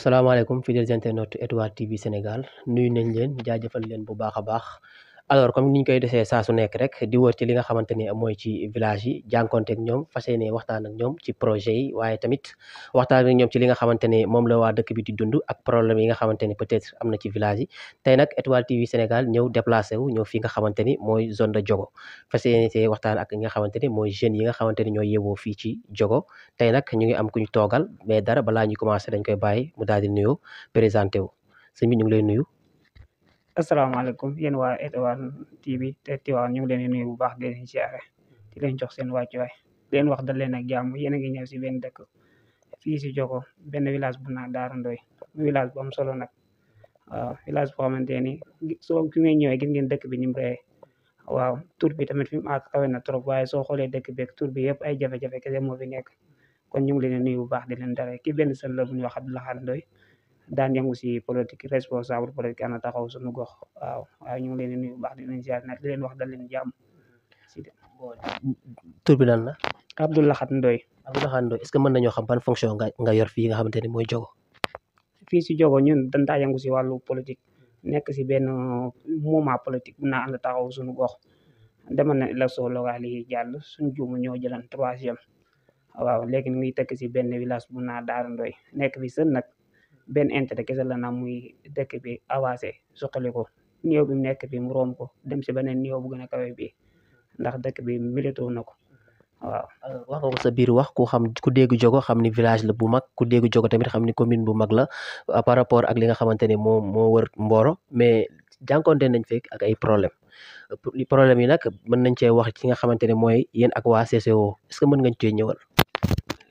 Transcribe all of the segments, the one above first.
asalaamaaleykum fidèles internautes Étoile TV Sénégal nuyu nañ leen jaajëfal leen bu baax a baax alors comme niñ koy desee saa su nekk rek di wër ci li nga xamante ne mooy ci village yi jànkonteeg ñoom fas yéene waxtaan ak ñoom ci projet yi waaye tamit waxtaan ak ñoom ci li nga xamante ne moom la waa dëkk bi di dund ak problème yi nga xamante ne peut-être am na ci village yi tey nag Étoile TV Sénégal ñëw déplacé wu ñëw fi nga xamante ni mooy zone de Diogo fas yéene see waxtaan ak ñi nga xamante ni mooy jeunes yi nga xamante ni ñooy yewoo fii ci Diogo tey nag ñu ngi am ku ñu toogal mais dara balaa ñu commencé dañ koy bàyyi mu daal di nuyoo présenté wu sëñ bi ñu ngi lay nuyu. asalaamaaleykum yéen waa Étoile TV te Tivaouane ñu ngi leen di nuyu bu baax di leen siyaare di leen jox seen wàccuwaay di leen wax dal leen ak jàmm yéen a ngi ñëw si benn dëkk fii si Diogo benn village bu naan Daara Ndoye village bu am solo nag waaw village boo xamante ni soo fi ngay ñëwee gis ngeen dëkk bi ni mu rëy waaw tur bi tamit fi mu àgg kawe na trop waaye soo xoolee dëkk beeg tur bi yëpp ay jafe-jafe kese moo fi nekk kon ñu ngi leen di nuyu bu baax di leen dara ki benn sën la bu ñuy wax Abdou Lahad Ndoye daan yëngu si politique responsable politique ana taxaw suñu gox waaw ñu ngi leen di nuyu bu baax di leen ziar nag di leen wax dal leen jàmm si tur bi lan la. Abdou Lahad Ndoye. Abdou Lahad Ndoye est-ce que mën nañoo xam ban fonction nga yor fii nga xamante ni mooy Diogo. fii si Diogo ñun dañ daa yëngu si wàllu politique nekk si benn mouvement politique bu naa ànd taxaw suñu gox demal na élection locale yi jàll suñu juumu ñoo jëlan 3e waaw léegi ñu ngi tekk si benn village bu naa Daara Ndoye nekk fi sën nag benn intérêt kese la na muy dëkk bi avancé suqali ko niveau bi mu nekk bi mu romb ko dem si beneen niveau bu gën a kawe bi ndax dëkk bi militoo na ko waaw. wax nga ko sa biir wax ku dégg Diogo xam ni village la bu mag ku dégg Diogo tamit xam ni commune bu mag la par rapport ak li nga xamante ni moo wër Mboro mais jànkonte nañ fekk ak ay problème yi nag mën nañ cee wax ci nga xamante ne mooy yéen ak waa CCO est-ce que mën nga cee ñëwal.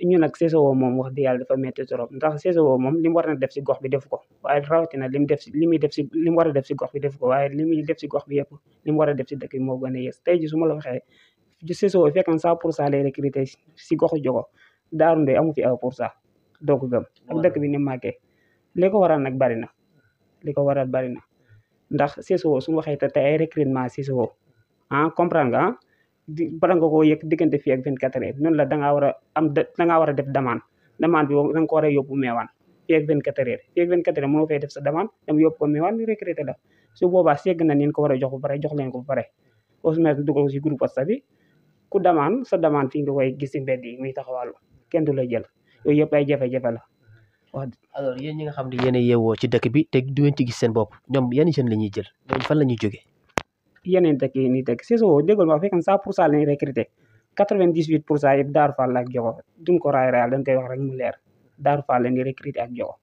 ñu nag CCO moom wax dëgg yàlla dafa métti trop ndax CCO moom li mu war na def si gox bi def ko waaye rawatina li mu war a def si gox bi def ko waaye li muy def si gox bi yëpp li mu war a def si dëkk bi moo gën a yées tey ji su ma la waxee CCO fekkoon 100% lay recruter si goxu Diogo Daaru Ndoye amu fi 1% doo ko gëm ak dëkk bi ni mu màggee li ko waral nag bari na ndax CCO su ma waxee te ay recrutement CCO comprendre nga bala nga koo yëg diggante fii ak 24 heures noonu la dangaa war a def demande bi da nga ko war a yóbbu meewaan fii ak 24 heures fii ak 24 heures mënoo fay def sa demande dem yóbbu ko meewaan ñu recruter la su boobaa segg na nin ko war a jox ba pare jox leen ko ba pare au moins dugal ko si groupe WhatsApp bi ku demande sa demande fii nga koy gis si mbedd yi muy taxawàllu kenn du la jël yooyu yëpp ay jafe-jafe la wax. alors yéen ñi nga xam ne yéen a yeewoo ci dëkk bi te du ngeen ci gis seen bopp ñoom yan jeunes la ñuy jël ñoom fan la ñuy jógee. yeneen dëkk yi nii dëkk CCO déggal ma fekk 100% lañuy recruter 98% yëpp Daaru Fall ak Diogo duñ ko raay dañ koy wax rek mu leer Daaru Fall lañuy recruter ak Diogo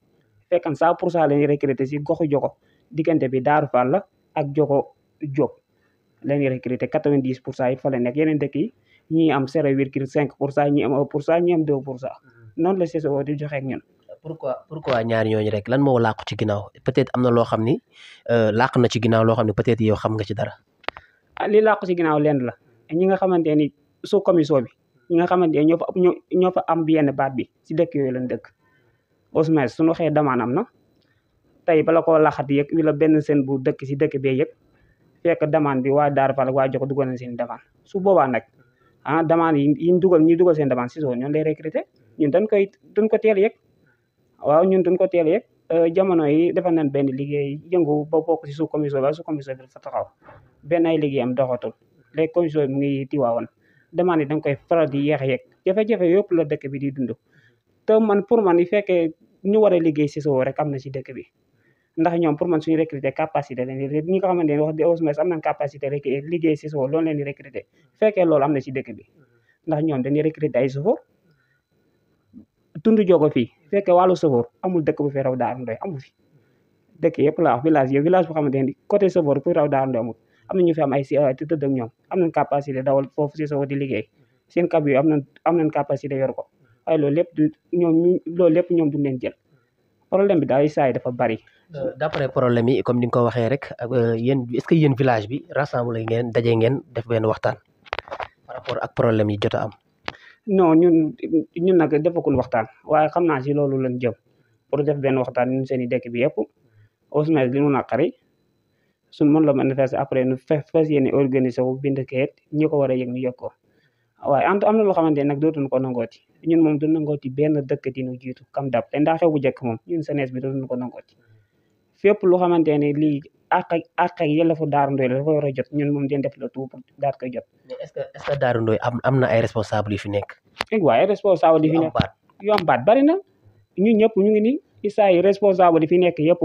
fekk 100% lañuy recruter si goxu Diogo diggante bi Daaru Fall la ak Diogo Diop lañuy recruter 90% yëpp fa la nekk yeneen dëkk yi ñii am 0,5% ñii am 1% ñii am 2% noonu la CCO di joxe ak ñun. pourquoi ñaari ñooñu rek lan moo làqu ci ginnaaw peut-être am na loo xam ni làq na ci ginnaaw loo xam ne peut-être yow xam nga ci dara. li làqu ci ginnaaw lenn la ñi nga xamante ni sous commission bi ñi nga xamante ne ñoo fa am yenn baat bi si dëkk yooyu lañ dëkk Ousmane suñu waxee demande am na tey bala koo laxati yëg wala benn seen bu dëkk si dëkk bee yëg fekk demande bi waa Daara Fall ak waa Diogo dugal nañ seen demande su boobaa nag demande yi ñi dugal seen demande si ñoom lay recruter ñun duñ ko teel yëg waaw ñun duñ ko teel yëg jamono yi defal nañ benn liggéey yëngu ba bokk si sous commission bi bi dafa taxaw benn ay liggéey am doxatul léegi commission bi mu ngi Tiwaawoon demande yi da nga koy faral di yéex a yëg jafe-jafe yëpp la dëkk bi di dund te pour man yi fekkee ñu war a liggéey CCO rek am na si dëkk bi ndax ñoom pour man suñu recruter capacité lañ ñi nga xamante ne wax dëgg au moins am nañ capacité rek liggéey CCO loolu leen di recruter fekkee loolu am na si dëkk bi ndax ñoom dañuy recruter ay chauffeur tund Diogo fii fekkee wàllu chauffeur amul dëkk bu fi raw Daaru Ndoye amul fi dëkk yëpp la wax village boo xamante ne côté chauffeur pour raw Daaru Ndoye amul am na ñu fi am ay te tëdd ak ñoom am nañ capacité dawal foofu si soo di liggéey seen cab yi am nañ capacité yor ko waaye loolu lépp ñoom duñ leen jël problème bi daal saa yi dafa bari. d'après problème yi comme ni nga ko waxee rek yéen est-ce que yéen village bi rassemblé ngeen daje ngeen def benn waxtaan par rapport ak problème yi jot a am. non ñun nag defagul waxtaan waaye xam naa si loolu lañ jëm pour def benn waxtaan ñun seen i dëkk bi yëpp au moins li mu naqari suñ mën la manifester après nu fas yéene organiser wu bind kayit ñi ko war a yëg ñu yëg ko waaye am na loo xamante ne nag dootuñu ko nangooti ñun moom du nangooti benn dëkk di nu jiitu kam dab te ndaa xew bu njëkk moom ñun jeunesse bi dootuñu ko nangooti fépp loo xamante ne lii ak yelleefu Darou Ndoye la dafa war a jot ñun moom den def le tout pour daal koy jot. mais est-ce que Darou Ndoye am na ay responsable yu fi nekk. waaye responsable yi fi nekk yu am baat bari na ñun ñëpp ñu ngi ni isaa yi responsable yi fi nekk yëpp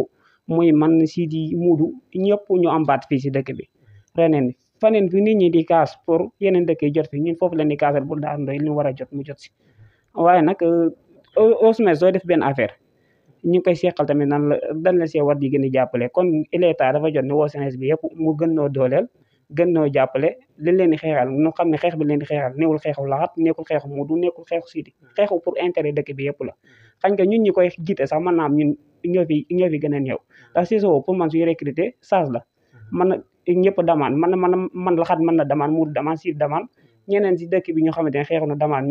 muy man Sidi Muudu ñëpp ñu am baat fii si dëkk bi reneen faneen fi nit ñi di kaas pour yeneen dëkk yi jot fi ñun foofu leen di kaasal pour Darou Ndoye li mu war a jot mu jot si waaye nag ausmes sooy def benn affaire ñu ngi koy seqal tamit nan la dan la see war di gën a jàppale kon l'État dafa jot ne woo jeunesse bi yëpp mu gën noo dooleel gën noo jàppale li leen di xeexal ñu xam ne xeex bi leen di xeexal nekkul xeexu laxat nekkul xeexu Muudu nekkul xeexu Sidi xeexu pour intérêt dëkk bi yëpp la xañ nga ñun ñi koy jiite sax mën naa am ñun ñoo fi gën a néew ndax CSO pour man suy recruter sage la man na ñëpp damaan man laxat mën na damaan Muudu damaan Sidi damaan ñeneen si dëkk bi ñoo xamante ne xeexu na damaan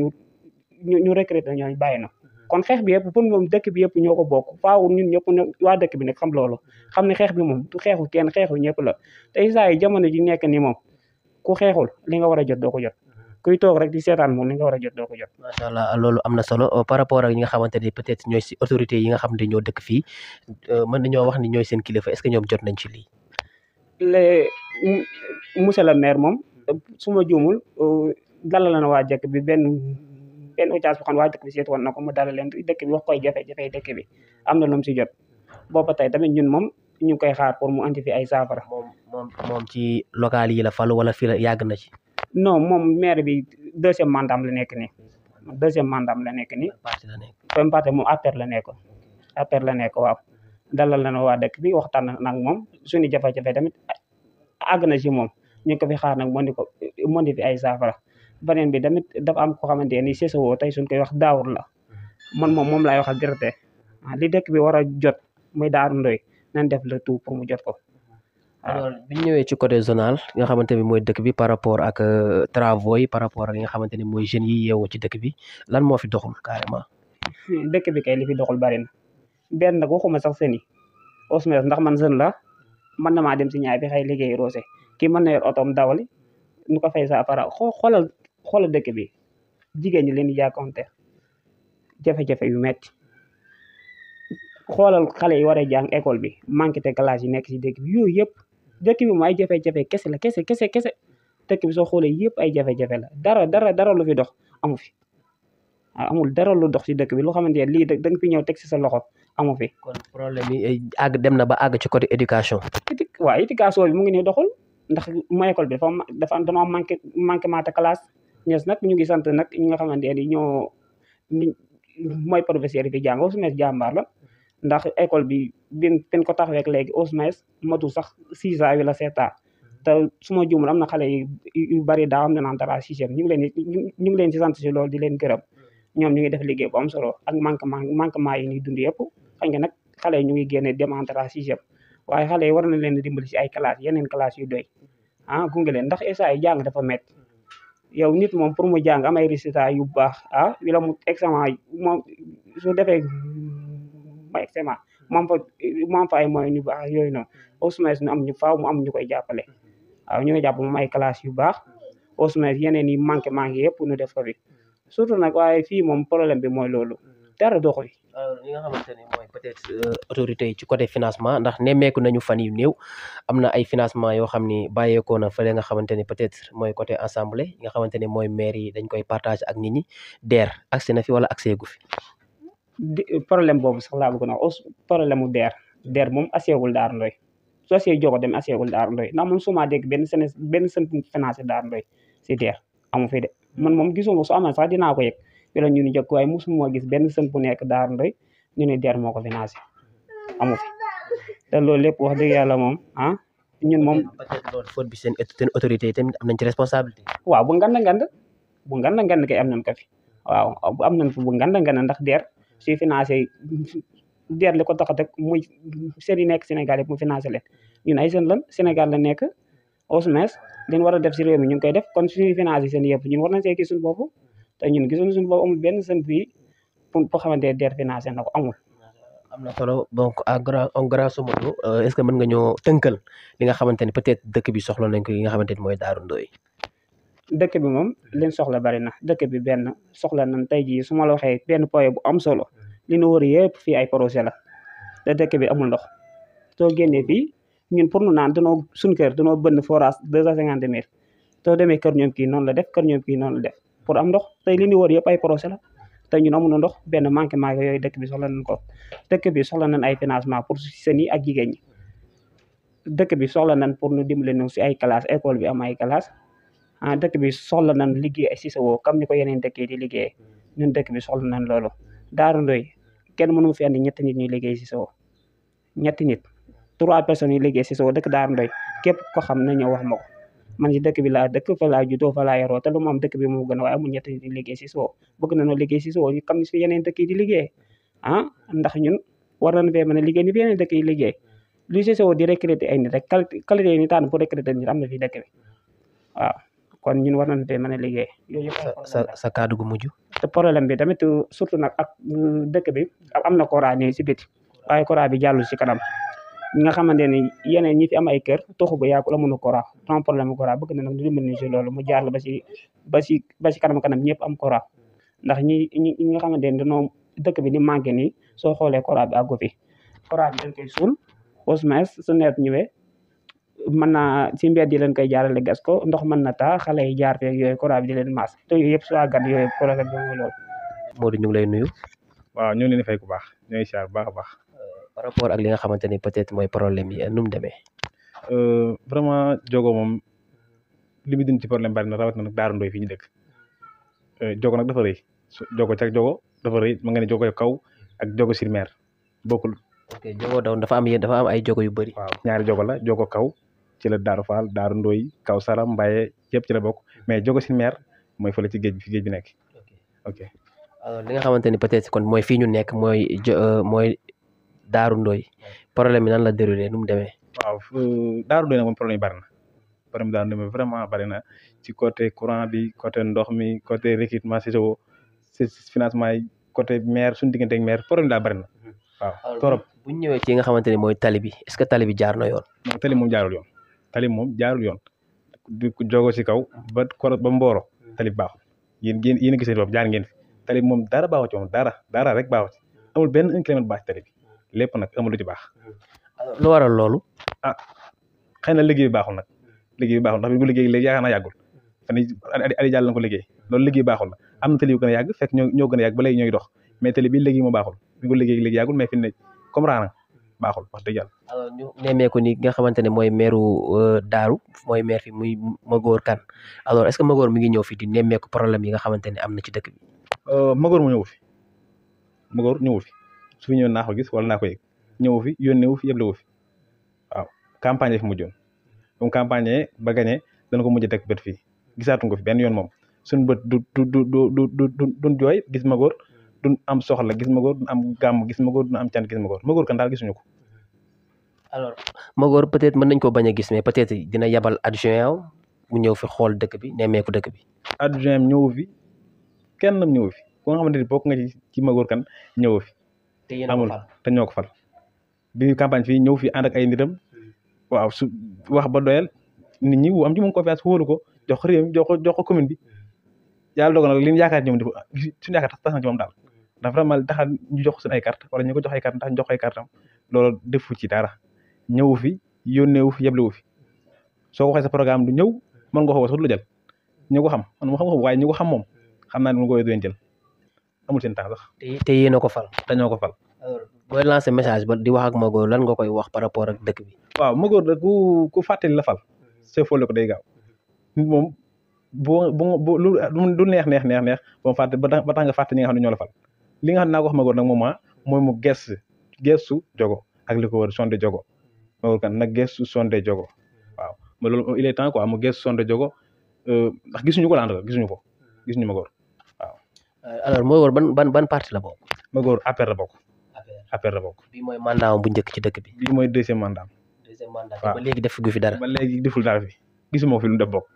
ñu recruter ñooñu bàyyi na kon xeex bi yëpp pour moom dëkk bi yëpp ñoo ko bokk faaw ñun ñëpp nag waa dëkk bi nag xam loolu xam ne xeex bi moom du xeexu kenn xeexu ñëpp la te saa yi jamono ji nekk ni moom ku xeexul li nga war a jot doo ko jot kuy toog rek di seetaan moom li nga war a jot doo ko jot. macha allah loolu am na solo par rapport ak ñi nga xamante ni peut-être ñooy si autorités yi nga xam ne ñoo dëkk fii mën nañoo wax ni ñooy seen kilifa est-ce que ñoom jot nañ ci lii. monsieur le maire moom su ma juumul dalal na waa dëkk bi benn audience bu xam ne waa dëkk bi seet woon na ko mu dalal leen dëkk bi wax koy jafe-jafe dëkk bi am na lu mu si jot booba tey tamit ñun moom ñu ngi koy xaar pour mu andi fi ay saafara. moom ci local yi la falu wala fii la yàgg na ci. non moom maire bi deuxième mandat la nekk nii deuxième mandat la nekk nii. parti la nekk même parti moom APR la nekk waaw dalal na waa dëkk bi waxtaan nag moom suñu jafe-jafe tamit àgg na si moom ñu ngi ko fi xaar nag moo di fi ay saafara. beneen bi tamit dafa am ko xamante ni CSO tey suñ koy wax daawur la moom laay wax ak directeur li dëkk bi war a jot muy Darou Ndoye nañ def le tout pour mu jot ko. alors bi ñu ñëwee ci côté zonal nga xamante ni mooy dëkk bi par rapport ak travaux yi par rapport ak li nga xamante ni mooy jeunes yi yeewoo ci dëkk bi lan moo fi doxul carrément. dëkk bi kay li fi doxul bari na benn nag waxuma sax seen i ausmes ndax man jeune la mën na maa dem si ñaay bi xëy liggéey roose kii mën na yor otoom dawali nu ko fay saafara xoolal dëkk bi jigéen ñi leen di jàkkoonte jafe-jafe yu metti xoolal xale yi war a jàng école bi manqué te classe yi nekk si dëkk bi yooyu yëpp dëkk bi moom ay jafe-jafe kese la kese dëkk bi soo xoolee yëpp ay jafe-jafe la dara lu fi dox amu fi amul dara lu dox si dëkk bi loo xamante ne lii da nga fi ñëw teg si sa loxo amu fi. kon problème yi dem na ba àgg ci côté éducation. waaw éducation bi mu ngi nii doxul ndax mooy école bi dafa dañoo manquement de classe ñes nag ñu ngi sant nag ñi nga xamante ne ñoo mooy professeur yi fi jàng ausmes jàmbaar la ndax école bi bin ko taxawee ak léegi ausmes matu sax 6 ans wi la 7 ans te su ma juumul am na xale yu bari daa am na naan dara sixième ñu ngi leen ci sant si loolu di leen gërëm ñoom ñu ngi def liggéey bu am solo ak manquement yi ñuy dund yëpp xëy nga nag xale yi ñu ngi génne dem en dara sixième waaye xale yi war na leen dimbali si ay classe yeneen classe yu doy gunge leen ndax esa yi jàng dafa métti yow nit moom pour mu jàng am ay résultats yu baax wala mu examen moom su defee ma examen moom fa ay moyens yu baax yooyu noonu ausmes nu am ñu faaw mu am ñu koy jàppale waaw ñu ngi jàpp moom ay classe yu baax ausmes yeneen yi manqué yëpp nu def ko fi surtout nag waaye fii moom problème bi mooy loolu dara doxul. li nga xamante ni mooy peut-être autorités yi ci côté financement ndax nemmeeku nañu fan yu néew am na ay financement yoo xam ni bàyyeekoo na fële nga xamante ni peut-être mooy côté assemblée nga xamante ni mooy maire yi dañ koy partage ak nit ñi DER accès na fi wala accès gu fi. problème boobu sax laa bëgg na problème mu DER moom asseegul Darou Ndoye soo see jogo dem asseegul Darou Ndoye ndax man suma dégg benn seen financé Darou Ndoye si DER amu fi de man moom gisuma su amoon sax dinaa ko yëg wala ñu ni jokk waaye mosuma gis benn sën bu nekk Darou Ndoye ñu ne DER moo ko financé amu fi te loolu lépp wax dëgg yàlla moom ñun moom. peut-être loolu faute bi seen autorité yi tamit am nañ ci responsabilité. waaw bu ngand kay am nañ ko fi waaw am nañ fi bu ngand ndax DER suy financé DER li ko tax a teg muy seen yi nekk Sénégal yëpp mu financé leen ñun ay seen lan Sénégal la nekk ausmes leen war a def si réew mi ñu ngi koy def kon suñuy financé seen yëpp ñun war nañ see gis suñu bopp te ñun gisuñu suñu bopp amul benn sën fii pour xamante ne DER financé na ko amul. am na solo donc en grosso modo est-ce que mën nga ñoo tënkal li nga xamante ni peut-être dëkk bi soxla nañ ko yi nga xamante ni mooy Darou Ndoye. dëkk bi moom leen soxla bari na dëkk bi benn soxla nañ tey jii su ma la waxee benn point bu am solo li ñu wër yëpp fii ay projet la te dëkk bi amul ndox soo génnee fii ñun pour nu naan danoo suñu kër danoo bënn forage 250 mètres soo demee kër ñoom kii noonu la def kër ñoom kii noonu la def pour am ndox tey li ñu wër yëpp ay projet la te ñun amuñu ndox benn manqué yooyu dëkk bi soxla nañ ko dëkk bi soxla nañ ay financement pour seen yi ak jigéen ñi dëkk bi soxla nañ pour ñu dimbale ñu si ay classe école bi am ay classe dëkk bi soxla nañ liggéey ay CICEO comme ni ko yeneen dëkk yi di liggéey ñun dëkk bi soxla nañ loolu Daaru Ndoy kenn mënu fi andi ñetti nit ñuy liggéey CICEO ñetti nit 3 personnes yu liggéey CICEO dëkk Daaru Ndoy képp ko xam na ñëw wax ma ko man ci dëkk bi laa dëkk fa laa juddoo fa laa yaroo te lu mu am dëkk bi moo gën a waaye amul ñetti nit ñuy liggéey CICEO bëgg nañoo liggéey CICEO ñu comme ni fi yeneen dëkk yi di liggéey ndax ñun war nañ fee mën a liggéey ni fi yeneen dëkk yi liggéey lu CICEO di recruter ay nit rek qualité yi ñu tànn pour recruter nit am na fi dëkk bi waaw kon ñun war nañ fee mën a liggéey yooyu yëpp sa kaddu gu mujj te problème bi tamit surtout nag ak dëkk bi am na courant nii si biti waaye courant bi jàllul si kanam ñi nga xamante ni yeneen ñi fi am ay kër toxu ba yàggul amuñu courant ton problème courant bëgg na nag ñu dimbali ñu si loolu mu jàll ba si kanam ñëpp am courant ndax ñi nga xamante ni dañoo dëkk bi ni manqué nii soo xoolee courant bi àggu fi courant bi dañ koy suul ausmes su nawet ñëwee mën naa si mbedd yi leen koy jaarale gas ko ndox mën na taa xale yi jaar fee yooyu courant bi di leen maas te yooyu yëpp su àggat yooyu problème bi mooy loolu. Modou ñu ngi lay nuyu. waaw ñu ngi leen di fay ku baax ñooy siyaar bu baax a baax. par rapport ak li nga xamante ni peut-être mooy problème yi nu mu demee. vraiment Jogo moom li mu dindi ci problème bari na rawat na nag Daaru Ndoy fi ñu dëkk Jogo nag dafa rëy Jogo cag Jogo dafa rëy ma nga ne Jogo kaw ak Jogo sur mer bokkul. ok Jogo daw dafa am ay Jogo yu bëri. waaw ñaari Jogo la Jogo kaw ci la Daaru Faal Daaru Ndoy kaw Sara Mbaye yëpp ci la bokk mais Jogo sur mer mooy fële ci géej bi fi géej bi nekk. ok alors li nga xamante ni peut-être kon mooy fii ñu nekk mooy Daaru Ndoy problème bi nan la déroulé nu mu demee. waaw Daaru Ndoy nag moom problème yi bari na problème Daaru Ndoy vraiment bari na ci côté courant bi côté ndox mi côté recrutement CICEO financement yi côté maire suñu diggante ak maire problème daal bari na waaw. torop bu ñu ñëwee ci nga xamante ni mooy tali bi est-ce que tali bi jaar na yoon. non tali moom jaarul yoon tali moom jaarul yoon di Jogo ci kaw ba Mboro tali bi baaxul yéen a gisee bopp jaar ngeen fi tali bi moom dara baaxu ci moom dara rek baaxu ci amul benn 1 kilomètre baax ci tali bi lépp nag amul lu ci baax. lu waral loolu. xëy na liggéey bi baaxul nag liggéey bi baaxul ndax bi ko liggéey léegi yaakaar naa yàggul fan ali jàll na ko liggéey loolu liggéey baaxul la am na tali yu gën a yàgg fekk ñoo gën a yàgg ba léegi ñooy dox mais tali bi liggéey moo baaxul bi ko liggéey léegi yàggul mais fi ne comme raana baaxul wax dëgg yàlla. alors ñu nemmeeku ni nga xamante ne mooy maire Daaru mooy maire fi muy Magor Kane alors est-ce que Magor mi ngi ñëw fi di nemmeeku problème yi nga xamante ne am na ci dëkk bi. Magor mu ñëw fi Magor ñëw fi su fi ñëw naa ko gis wala naa ko yëg ñëw fi yónnee wu fi yëpp la wu fi waaw campagne fi mujjoon comme campagne ba gagné dana ko mujj teg bët fii gisaatuñ ko fi benn yoon moom suñu bët du jooy gis Magor duñ am soxla gis Magor duñ am gàmm gis Magor duñ am cant gis Magor kan daal gisuñu ko. alors Magor peut-être mën nañ ko bañ a gis mais peut-être dina yabal adjoint mu ñëw fi xool dëkk bi nemmeeku dëkk bi. adjoint ñëw fi kenn ñëw fi ku nga xamante ni bokk nga ci Magor kan ñëw fi. te yéen a ko fal te ñoo ko fal bi campagne fii ñëw fi ànd ak ay nitam waaw su wax ba doyal nit ñi am ci moom confiance wóolu ko jox ko réew mi jox ko commune bi yàlla dogal nag li ñu yaakaar ñoom dafa suñu yaakaar tas na ci moom daal ndax vraiment taxal ñu jox suñu ay carte wala ñu ko jox ay carte ndax ñu jox ay carte am loolu defu ci dara ñëwu fi yónneewu fi yeblewu fi soo ko waxee sa programme du ñëw mën nga ko wax sax du la jël ñu ko xam man moo xam nga waaye ñu ko xam moom xam naa ne mu koy doon jël amul seen temps sax. te yéen a ko fal. dañoo ko fal. alors booy lancer message ba di wax ak Magor lan nga koy wax par rapport ak dëkk bi. waaw Magor da ku fàttali la fal c'est fole ko day gaaw nit moom boo lu neex ba mu fàtte ba tax nga fàtte ñi nga xam ne ñoo la fal li nga xam ne naa ko wax Magor nag mooy mu gestu Jogo ak li ko wër sonde Jogo Magor kan nag gestu sonde Jogo waaw mais loolu il est temps quoi mu gestu sonde Jogo ndax gisuñu ko gisuñu Magor waaw. alors Magor ban parti la bokk. Magor APR la bokk. APR la bokk. bii mooy mandat bu njëkk ci dëkk bi. bii mooy deuxième mandat. ba léegi def gu fi dara. ba léegi deful dara fi gisuma fi lu def bokk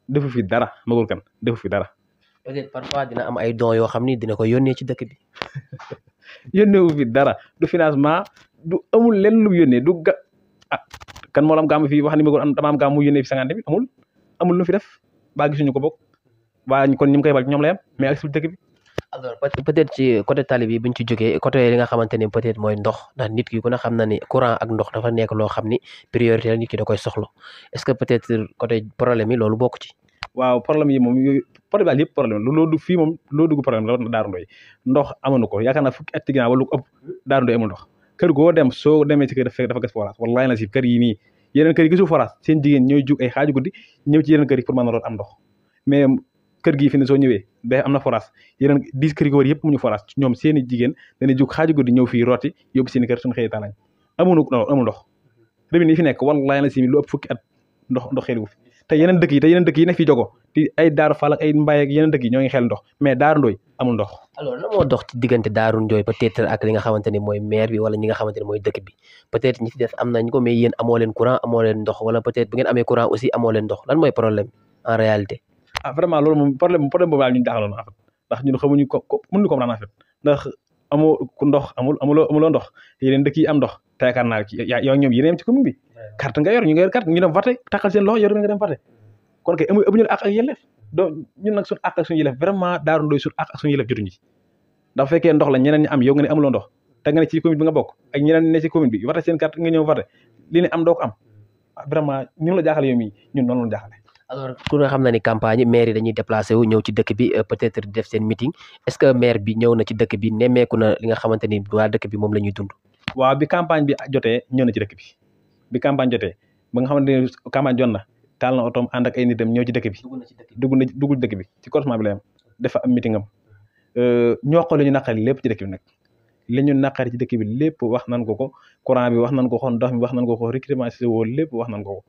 defu fi dara Magor kan defu fi dara. peut-être parfois dina am ay dons yoo xam ni dina ko yónnee ci dëkk bi. yónneewu fi dara du financement du amul lenn lu yónnee du kan moo la am gàmm fii wax ni Magor dama am gàmm mu yónnee fi 50 000 amul lu fi def baa gisuñu ko bokk waa kon ñi mu koy bal ñoom la yem mais ak si dëkk bi. alors peut-être ci côté tali bi buñ ci jógee côté li nga xamante ni peut-être mooy ndox ndax nit ki ku ne xam na ni courant ak ndox dafa nekk loo xam ni priorité la nit ki da koy soxla est-ce que peut-être côté problème yi loolu bokk ci. waaw problème yi moom yooyu problème daal yëpp problème lu loolu fii moom loo dugg problème la Daaru Ndoye ndox amuñu ko yaakaar naa fukki at ci ginnaaw wala lu ko ëpp Daaru Ndoye amul ndox kër goo dem soo demee ci kër dafa gas forage wallahi na si kër yi nii yeneen kër yi gisul forage seen jigéen ñooy jug ay xaaju guddi ñëw ci yeneen kër yi pour mën a root am ndox mais kër gii fi ne soo ñëwee day am na forage yeneen 10 kër yi ko wër yëpp mu ñu forage ñoom seen i jigéen dañuy jug xaaju guddi ñëw fii rooti yóbbu seen i kër suñu xëyee talañ amul ndox robinet yi fi nekk wallahi na si lu ëpp fukki at ndox xeeliwu fi te yeneen dëkk yi ne fii jogo di ay Daaru Fall ak ay Mbaye ak yeneen dëkk yi ñoo ngi xel ndox mais Daaru Ndoye amul ndox. alors lan moo dox ci diggante Daaru Ndoye peut-être ak li nga xamante ni mooy maire bi wala ñi nga xamante ni mooy dëkk bi peut-être ñi ci des am nañ ko mais yéen amoo leen courant amoo leen ndox wala peut-être bu ngeen amee courant aussi amoo leen ndox lan mooy problème en réalité. ah vraiment loolu moom problème boobu daal ñu jaaxaloon en fait ndax ñun xamuñu ko mënuñu comprendre en fait ndax amoo ndox amuloo ndox yeneen dëkk yi am ndox te yaakaar naa ci yow ñoom yéen a yem ci commune bi carte nga yor ñu nga yor carte ñu dem voté taxal seen loxo yor nga dem voté kon kay amuñu àq ak yelleef donc ñun nag suñu àq ak suñu yelleef vraiment Daaru Ndoye suñu àq ak suñu yelleef jotuñu ci ndax fekkee ndox la ñeneen ñi am yow nga ne amuloo ndox te nga ne ci commune bi nga bokk ak ñeneen ne ci commune bi voté seen carte nga ñëw voté li ne am doo ko am vraiment ñun la jaaxale yow mii ñun noonu la jaaxale. alors ku nga xam na ni campagne maire yi dañuy déplacé wu ñëw ci dëkk bi peut-être def seen meeting est-ce que maire bi ñëw na ci dëkk bi nemmeeku na li nga xamante ni waa dëkk bi moom la ñuy dund. waaw bi campagne bi jotee ñëw na ci dëkk bi campagne jotee ba nga xamante ne campagne jot na taal na otoom ànd ak ay nitam ñëw ci dëkk bi dugg dëkk bi ci croisement bi la yam dafa am meeting am ñoo xool li ñu naqari lépp ci dëkk bi nag li ñu naqari ci dëkk bi lépp wax nañ ko courant bi wax nañ ko ndox mi wax nañ ko recrutement si woo lépp wax nañ ko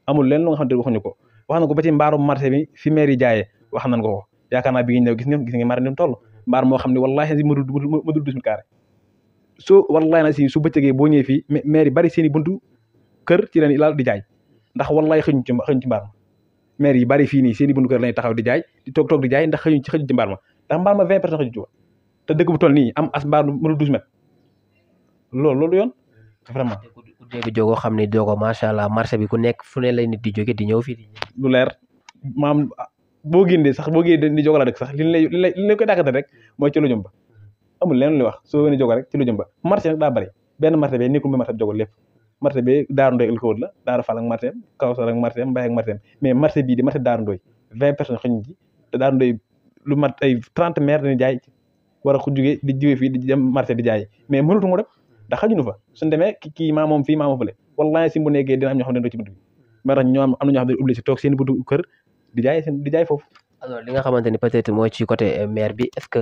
amul leen lu nga xamante ne waxuñu ko wax nañ ko ba ci mbaarum marché bi fi maire yi jaayee wax nañ ko yaakaar naa bi ngi ñëw gis nga marché ni mu toll mbaar moo xam ne wallahi ma dul 18 carré so wallahi na si su bëccëgee boo ñëwee fii maire yi bari seen i buntu kër ci leen laal di jaay ndax wallahi xëñuñ ci mbaar ma maire yi bari fii nii seen i buntu kër lañuy taxaw di jaay di toog di jaay ndax xëñuñ ci mbaar ma ndax mbaar ma 20 personnes xëñuñ ci wa te dëkk bu toll nii am as mbaar mënul 12 mètres loolu yoon vraiment ku dégg jógoo xam ne jógoo macha allah marché bi ku nekk fu ne lay nit di jóge di ñëw fii lu leer maam boo génnee di jóg la dëkk sax li lay koy dàkkate rek mooy ci lu jëm ba amul leen lu wax soo wéne jóg rek ci lu jëm ba marché nag daa bari benn marché bi nekkul ba marché bi jógal lépp marché bi Daaru Ndoye el ko wër la Daaru Fall ak marché Kawsar ak marché Mbaye ak marché mais marché bii di marché Daaru Ndoye 20 personnes xëñ ci te Daaru Ndoye lu mat ay 30 maire dañuy jaay war a jugee di jóge fii di dem marché di jaay mais mënatu mu rek ndax xajuñu fa suñu demee kii maa moom fii maa moom fële wallahi si bu nekkee dina am ñoo xam ne doo ci buntu bi moo tax ñoo am na ñoo xam ne obligé toog seen buntu kër di jaay foofu. alors li nga xamante ni peut-être mooy ci côté maire bi est-ce que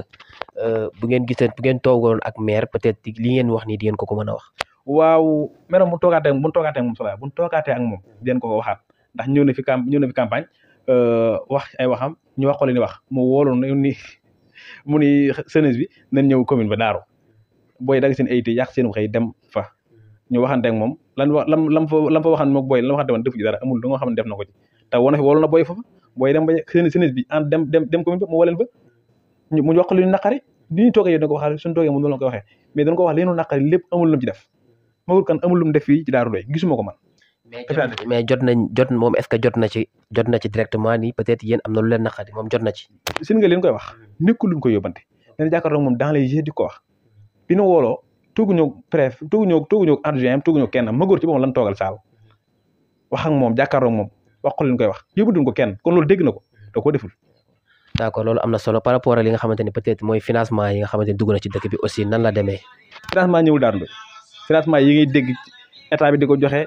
bu ngeen toogoon ak maire peut-être li ngeen wax nii di ngeen ko mën a wax. waaw mais bu toogaatee ak moom Sola bu toogaatee ak moom di ngeen ko waxaat ndax ñëw na fi campagne wax ay waxam ñu wax ko li ni wax mu wóoloon ni mu ni jeunesse bi nañ ñëw commune ba Daaru booy dagg seen ayité yàq seen xëy dem fa ñu waxante ak moom lam fa waxan moom booy la waxante woon def ci dara amul lu nga xam ne def na ko ci te woolu na booy foofa booy dem ba jeunesse bi en dem commune ba mu woo leen fa mu wax li ñu naqari li ñu toogee yow da ko waxal suñu toogee moom loolu la ko waxee mais dañ ko wax li ñu naqari lépp amul lu mu ci def Maodo kan amul lu mu def fii ci Daaru Ndoye gisuma ko man mais jot moom est-ce que jot na ci directement ni peut-être yéen am na lu leen naqari moom jot na ci seen nga leen koy wax nekkul lu mu koy yóbbante leen jàkkaarloo moom dans les jeux di ko wax bi ñu wooloo tooguñu préfet tooguñu adjoint tooguñu kenn Magor ci boppam lan toogal saal wax ak moom jàkkaarloo moom wax ko leen koy wax yóbbu duñ ko kenn kon loolu dégg na ko da koo deful. d'accord loolu am na solo par rapport ak li nga xamante ni peut-être mooy financement yi nga xamante ni dugg na ci dëkk bi aussi nan la demee. financement ñëwul Daaru Ndoye financement yi ngay dégg état bi di ko joxe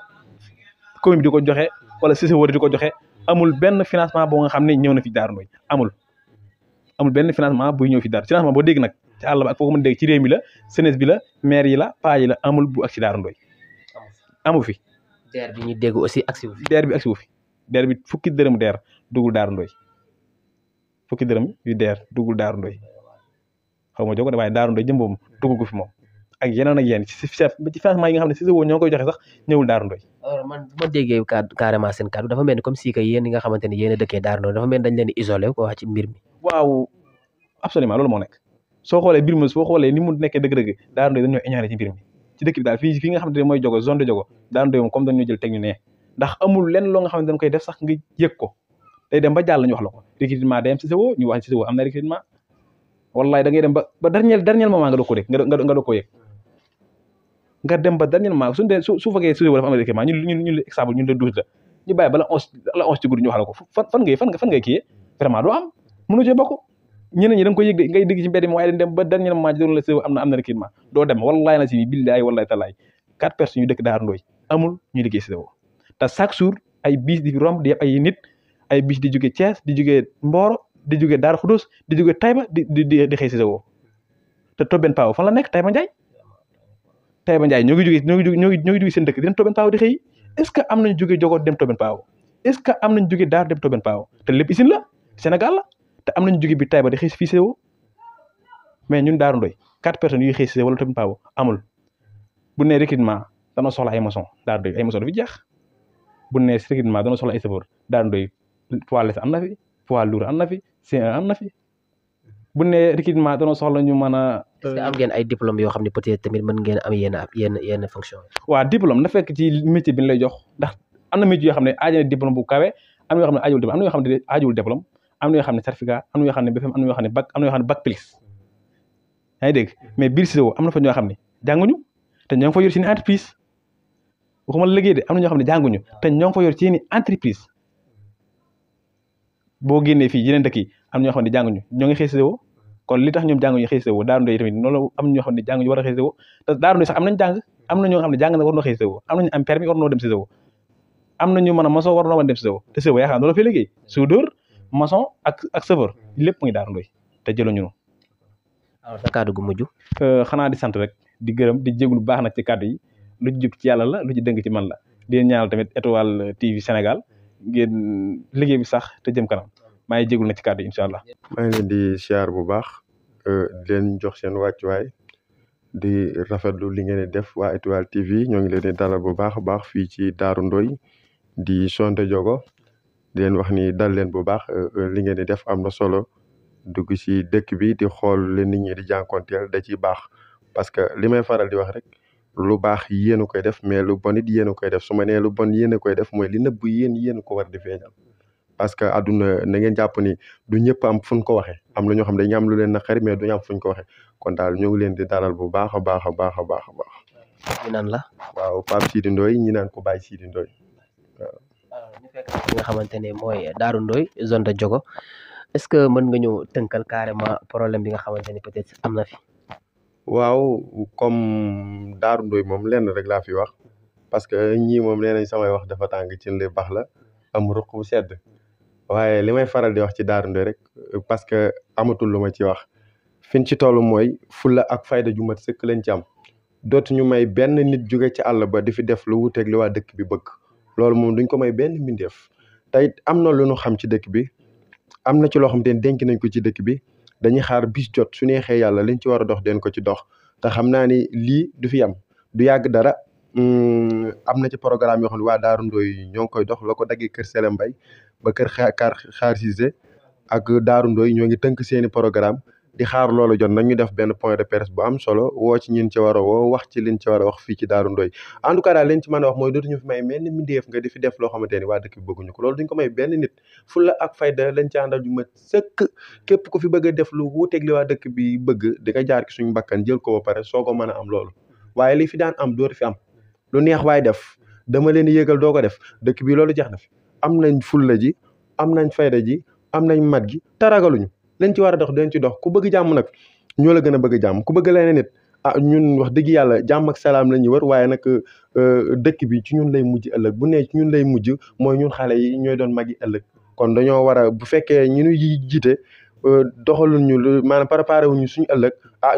commune bi di ko joxe wala CCO di ko joxe amul benn financement boo nga xam ne ñëw na fi Daaru Ndoye amul benn financement buy ñëw fi Daaru financement boo dégg nag ci àll ba ak foo ko mën dégg ci réew mi la jeunesse bi la maire yi la paa yi la amul bu ak si Daaru Ndoye amu fi. DER bi ñuy dégg aussi agsi wu fi. DER bi agsi wu fi DER bi fukki dërëm DER duggul Daaru Ndoye fukki dërëm yu DER duggul Daaru Ndoye xaw ma jóg de waaye Daaru Ndoye jëmboom dugg ko fi moom ak yeneen ak yeneen ci financement yi nga xam ne si woo ñoo koy joxe sax ñëwul Daaru Ndoye. alors man bu ma déggee carrément seen kàddu dafa mel ni comme si que yéen ñi nga xamante ni yéen a dëkkee Daaru Ndoye dafa mel ni dañ leen di isolé ko wax ci mbir mi. waaw absolument loolu moo nekk soo xoolee mbir mi soo xoolee ni mu nekkee dëgg-dëgg Daaru Ndoye dañoo ignoré ci mbir mi ci dëkk bi daal fii nga xamante ne mooy jogo zone de jogo Daaru Ndoye moom comme dañu jël teg ñu ne ndax amul lenn loo nga xam ne dañ koy def sax nga yëg ko day dem ba jàll ñu wax la ko recrutement day am CCO ñu wax CCO am na recrutement wallahi da ngay dem ba dernier moment nga doo ko dégg nga doo ko yëg nga dem ba dernier moment su fekkee CCO dafa am recrutement ñun exemple ñun la duut la ñu bàyyi ba la 11 ci guddi ñu wax la ko fan ngay kii vraiment doo am mënu cee bokk ñeneen ñi da nga koy yëg de ngay dégg ci mbedd mi waaye dañ dem ba dernier moment ci doon la CCO am na recrutement doo dem wallahi na si billahi wallahi talaay 4 personnes yu dëkk Daaru Ndoy amul ñu liggéey CCO te chaque jour ay bis di romb di ay nit ay bis di jóge Thiès di jóge Mboro di jóge Darou Khoudoss di jóge Taïba di xëy CCO te Tobène Pao fan la nekk Taïba Ndiaye ñoo ngi jóge seen dëkk di dem Tobène Pao di xëy est-ce que am nañu jóge Jogo dem Tobène Pao est-ce que am nañu jóge Daaru dem Tobène Pao te lépp isin la Sénégal la te am nañu jóge bi Taïba di xëy fii CCO mais ñun Daaru Ndoy 4 personnes yuy xëy CCO wala Tobène Pao amul bu nee recrutement dana soxla ay maçon Daaru Ndoy ay maçon dafi jeex bu nee recrutement dana soxla ay chauffeur Daaru Ndoy poids léger am na fi poids lourd am na fi C1 am na fi bu nee recrutement dana soxla ñu mën a. est-ce que am ngeen ay diplôme yoo xam ne peut-être tamit mën ngeen am yenn fonction yi. waaw diplôme na fekk ci métier bi ñu lay jox ndax am na métier yoo xam ne aajo na diplôme bu kawe am na yoo xam ne aajul diplôme am na yoo xam ne aajul diplôme am na yoo xam ne certificat am na yoo xam ne BFEM am na yoo xam ne bac am na yoo xam ne bac plus yaa ngi dégg mais biir CCO am na fa ñoo xam ne jànguñu te ñoo ngi fa yor seen entreprise waxuma la liggéey de am na ñoo xam ne jànguñu te ñoo ngi fa yor seen entreprise boo génnee fii yeneen dëkk yi am na ñoo xam ne jànguñu ñoo ngi xëy CCO kon li tax ñoom jànguñu xëy CCO Daaru Ndoy tamit noonu am ñoo xam ne jànguñu war a xëy CCO te Daaru Ndoy sax am nañ jàng am na ñoo xam ne jàng na war noo xëy CCO am nañu am permis war noo dem CCO am nañu mën a maçon war noo mën dem CCO te CCO yaakaar noonu la fay liggéey soudeur maçon ak chauffeur lépp ngi Daaru Ndoy te jëluñu ñu. alors sa kàddu gu mujj. xanaa di sant rek di gërëm di jéglu baax nag ci kàddu yi lu ci jub ci yàlla la lu ci dëng ci man la di ñaanal tamit Étoile TV Sénégal ngeen liggéey bi sax te jëm kanam maa ngi jéglu nag ci kàddu yi incha allah. maa ngi leen di siyaar bu baax di leen jox seen wàccuwaay di rafetlu li ngeen di def waa Étoile TV ñoo ngi leen di dalal bu baax a baax fii ci Daaru Ndoy di Sonte Jogo di leen wax ni dal leen bu baax li ngeen di def am na solo dugg ci dëkk bi di xool leen nit ñi di jànkonteel da ciy baax parce que li may faral di wax rek lu baax yéen a koy def mais lu bon it yéen a koy def su ma nee lu bon yéen a koy def mooy li nëbb yéen ko war di feeñal parce que àdduna na ngeen jàpp ni du ñëpp am fu ñu ko waxee am na ñoo xam ne dañu am lu leen naqari mais duñu am fu ñu ko waxee kon daal ñu ngi leen di dalal bu baax a baax a baax a baax a baax. ñu naan la. waaw Pape Sidi Ndoye ñi naan ko Baye Sidi Ndoye waaw. ñu fekk li nga xamante ne mooy Daaru Ndoy zone de Diogo est-ce que mën nga ñu tënkal carrément problème bi nga xamante ne peut-être am na fi. waaw comme Daaru Ndoy moom lenn rek laa fi wax parce que ñii moom nee nañ samay wax dafa tàng ci li baax la am ruq bu sedd waaye li may faral di wax ci Daaru Ndoy rek parce que amatul lu ma ci wax fin ci toll mooy fulla ak fayda ju mat sëkk lañ ci am dootuñu may benn nit jóge ci àll ba di fi def lu wuteeg li waa dëkk bi bëgg loolu moom duñ ko may benn mbindeef te it am na lu ñu xam ci dëkk bi am na ci loo xam te ne denc nañ ko ci dëkk bi dañuy xaar bis jot su neexee yàlla liñ ci war a dox den ko ci dox te xam naa ni lii du fi am du yàgg dara am na ci programme yoo xam ne waa Daaru Ndoy ñoo ngi koy dox la ko daggee kër Sele Mbay ba kër xaar Cissé ak Daaru Ndoy ñoo ngi tënk seeni programme di xaar loolu jot nag ñu def benn point de presse bu am solo woo ci ñin ci war a woo wax ci liñ ci war a wax fii ci Daaru Ndoy en tout cas daal liñ ci mën a wax mooy dootuñu fi may benn mbindeef nga di fi def loo xamante ni waa dëkk bi bëgguñu ko loolu duñ ko may benn nit fulla ak fayda lañ ci àndal ju mat sëkk képp ku fi bëgg a def lu wuuteeg li waa dëkk bi bëgg di nga jaar ki suñu bakkan jël ko ba pare soo ko mën a am loolu waaye li fi daan am dootu fi am lu neex waay def dama leen yëgal doo ko def dëkk bi loolu jeex na fi am nañ fulla ji am nañ fayda ji am nañ mat gi taragaluñu lañ ci war a dox dañ ci dox ku bëgg jàmm nag ñoo la gën a bëgg jàmm ku bëgg leneen nit ñun wax dëgg yàlla jàmm ak salaam la ñuy wër waaye nag dëkk bi ci ñun lay mujj ëllëg bu nee ci ñun lay mujj mooy ñun xale yi ñooy doon magi ëllëg kon dañoo war a bu fekkee ñu ñuy jiite doxalul ñu lu maanaam préparé wuñu suñu ëllëg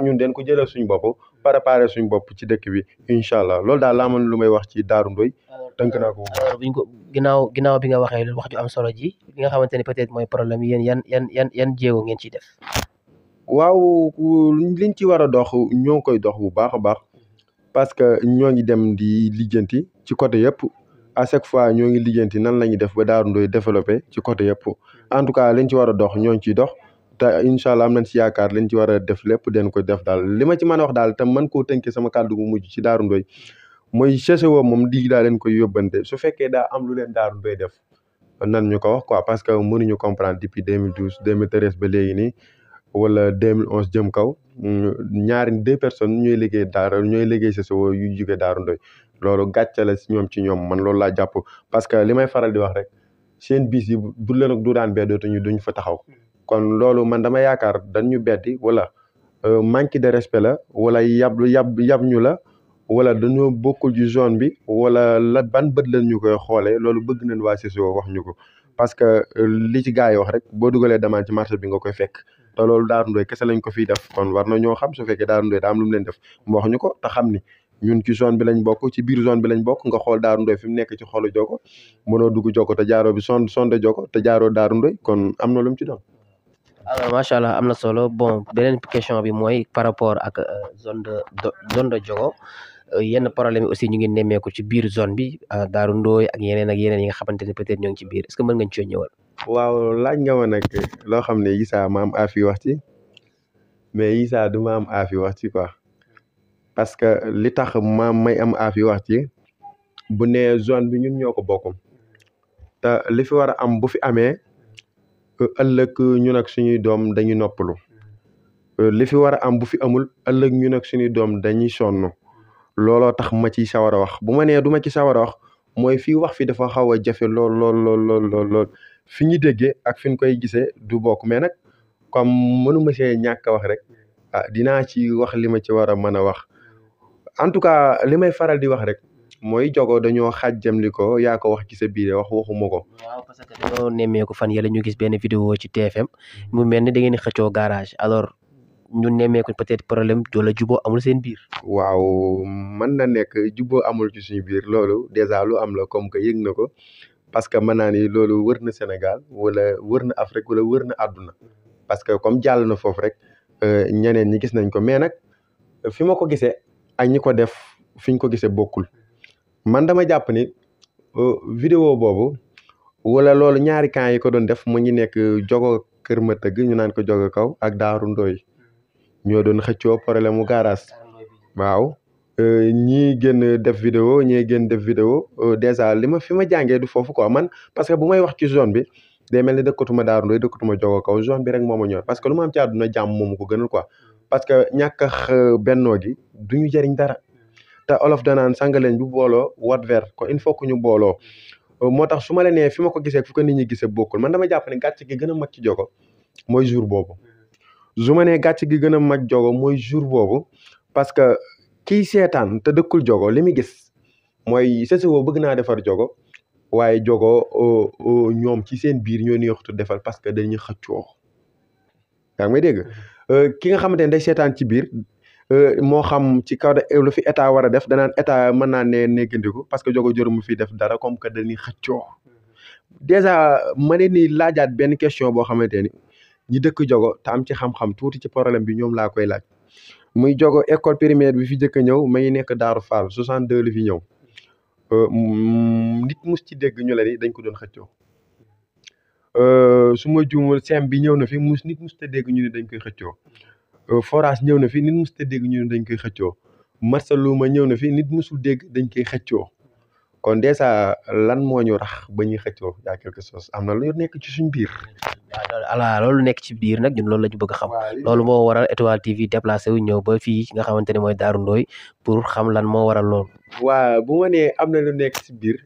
ñun den ko jëlal suñu bopp préparé suñu bopp ci dëkk bi incha allah loolu daal laa mën lu may wax ci Daaru Ndoy tënk naa ko. alors buñ ko ginnaaw bi nga waxee wax ju am solo ji li nga xamante ne peut-être mooy problème yéen yan jéego ngeen ciy def. waaw liñ ci war a dox ñoo ngi koy dox bu baax a baax parce que ñoo ngi dem di lijjanti ci côté yëpp à chaque fois ñoo ngi lijjanti nan la ñuy def ba Daaru Ndoy développé ci côté yëpp en tout cas liñ ci war a dox ñoo ngi ciy dox te incha allah am nañ ci yaakaar liñ ci war a def lépp den ko def daal li ma ci mën a wax daal te mën koo tënkee sama kàddu gu mujj ci Daaru Ndoy mooy CCO moom di daa leen koy yóbbante su fekkee daa am lu leen Daaru Ndoy def nan ñu ko wax quoi parce que mënuñu comprendre depuis 2012 2013 ba léegi nii wala 2011 jëm kaw ñaari 2 personnes ñooy liggéey CCO yu jóge Daaru Ndoy loolu gàcce la si ñoom man loolu laa jàpp parce que li may faral di wax rek seen bis yi bu leen ak du daan beddootuñu duñ fa taxaw kon loolu man dama yaakaar dañ ñu beddi wala manque de respect la wala yab ñu la wala dañoo bokkul ci zone bi wala la ban bët lañ ñu koy xoolee loolu bëgg nañ waa CCO wax ñu ko parce que li ci gars yi wax rek boo dugalee demande ci marché bi nga koy fekk te loolu Daaru Ndoy kese lañ ko fiy def kon war na ñoo xam su fekkee Daaru Ndoy daa am lu mu leen def mu wax ñu ko te xam ni ñun ci zone bi lañ bokk ci biir zone bi lañ bokk nga xool Daaru Ndoy fi mu nekk ci xolu Jogo mënoo dugg Jogo te jaaroo bi sonde Jogo te jaaroo Daaru Ndoy kon am na lu mu ci doon. alors macha allah am na solo bon beneen question bi mooy par rapport ak zone de Jogo yenn problème yi aussi ñu ngi nemmeeku ci biir zone bi Daaru Ndoy ak yeneen yi nga xamante ne peut-être ñoo ngi ci biir est-ce que mën nga ñu cee ñëwal. waaw laaj nga ma nag loo xam ne Issa ma am aafi wax ci mais Issa du ma am aafi wax ci quoi parce que li tax may am aafi wax ci bu nee zone bi ñun ñoo ko bokk te li fi war a am bu fi amee ëllëg ñun ak suñuy doom dañuy noppalu li fi war a am bu fi amul ëllëg ñun ak suñuy doom dañuy sonn looloo tax ma ci sawar a wax bu ma nee du ma ci sawar a wax mooy fii wax fi dafa xaw a jafe lool fi ñu déggee ak fi ñu koy gisee du bokk mais nag comme mënuma see ñàkk a wax rek dinaa ci wax li ma ci war a mën a wax en tout cas li may faral di wax rek mooy Jogo dañoo xàjjam li ko yaa ko wax ci sa biir waxuma ko. waaw parce que dañoo nemmeeku fan yële ñu gis benn vidéo ci TFM mu mel ni da ngeen di xëccoo garage alors ñu nemmeeku peut-être problème wala juboo amul seen biir. waaw mën na nekk juboo amul ci suñu biir loolu déjà lu am la comme que yëg na ko. parce que mën naa ni loolu wër na Sénégal wala wër na Afrique wala wër na àdduna parce que comme jàll na foofu rek ñeneen ñi gis nañ ko mais nag fi ma ko gisee ak ñi ko def fi ñu ko gisee bokkul man dama jàpp ni vidéo boobu wala loolu ñaari camp yi ko doon def mu ngi nekk Jogo Kër ma tëgg ñu naan ko Jogo kaw ak Daaru Ndoy ñoo doon xëccoo problème mu garage waaw ñii génn def vidéo ñii génn def vidéo déjà fi ma jàngee du foofu quoi man parce que bu may wax ci zone bi day mel ni dëkkatuma Daaru Ndoy dëkkatuma Jogo kaw zone bi rek moo ma ñor parce que lu ma am ci àdduna jàmm moomu ko gënal quoi parce que ñàkk a bennoo gi du ñu jëriñ dara te olof danaan sàngaleen bu booloo wat vert ko il faut que ñu booloo moo tax su ma la nee fi ma ko gisee fu ko nit ñi gisee bokkul man dama jàpp ne gàcce gi gën a mag ci Jogo mooy jour boobu su ma nee gàcce gi gën a mag Jogo mooy jour boobu parce que kii seetaan te dëkkul Jogo li muy gis mooy CCO bëgg naa defar Jogo waaye Jogo ñoom ci seen biir ñoo neexutu defal parce que dañuy xëccoo yaa ngi may dégg ki nga xamante ne day seetaan ci biir moo xam ci kaw lu fi état war a def danaan état mën naa ne néggandiku parce que Jogo jëru mu fi def dara comme que dañuy xëccoo dèjà ma leen ni laajaat benn question boo xamante ni ñi dëkk Jogo te am ci xam-xam tuuti ci problème bi ñoom laa koy laaj muy Jogo école primaire bi fi njëkk a ñëw may nekk Daaru Fall 62 li fi ñëw nit mus ci dégg ñu la ni dañ ko doon xëccoo su ma juumul sem bi ñëw na fi nit mus te dégg ñu ne dañ koy xëccoo forage ñëw na fi nit mus te dégg ñu ne dañ koy xëccoo marsaluma ñëw na fi nit musul dégg dañ koy xëccoo kon déjà lan moo ñu rax ba ñuy xëccoo yaa quelque chose am na lu nekk ci suñ biir. voilà loolu nekk ci biir nag ñun loolu la ñu bëgg a xam loolu moo waral Étoile TV déplacé wu ñëw ba fii nga xamante ne mooy Daaru Ndoy pour xam lan moo waral loolu. waaw bu ma nee am na lu nekk ci biir